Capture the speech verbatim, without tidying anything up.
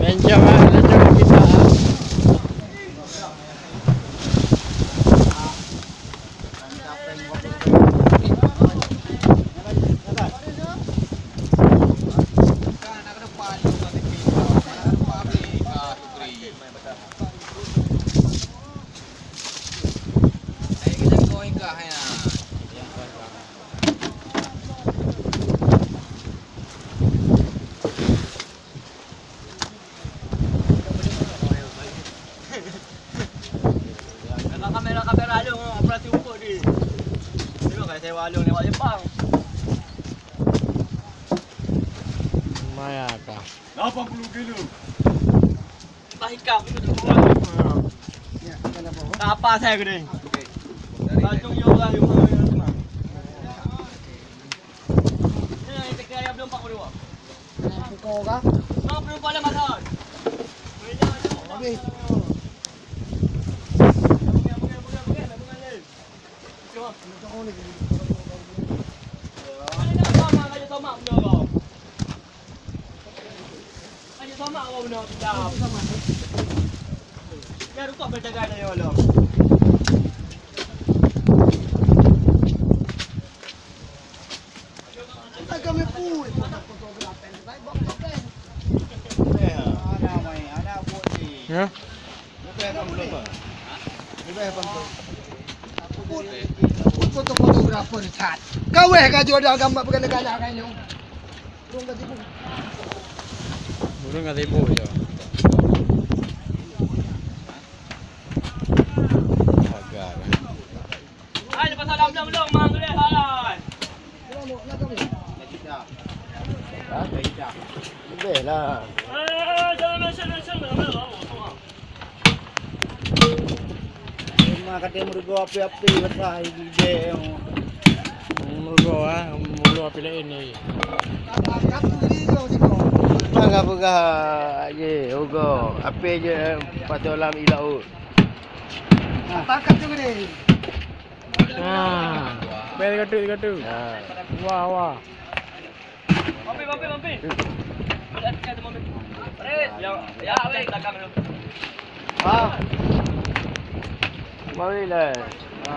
Mencong, ah, mencong kita, ah. Kamera-kamera lôn, operasi umpuk di. Tengok kan sewa lôn lewat Jepang. Lumayan kah? Lapan puluh kilo. Bah ikam tu tak apa saya gede. Tanjung yo lah yo. Ni yang kita kaya belum empat puluh dua. Buka orang. Lima puluh empat lah makan. Habis. Ya. Foto-fotografer that. Kaweh ka jodoh agama bukan negara lain. Burung ka sibuk. Burung ka sibuk je. Agak. Hai, lepas salam belum, belum, mang, boleh, hai. Boleh lah. Eh, jangan mention, mention, belum, belum, belum. Memang kata meureugoe api-api, basah gigit. Meureugoe, ah, meureugoe api laén ni. Peugah-peugah je, ugoe. Api je, patut lam i laôt. Tangkap tu gede. Ha. Bel katu, katu. Ha. Wah, wah. Mampir, mampir, mampir. Ya, ya, weh, belakang dulu. Ha. Mari lah. Ha.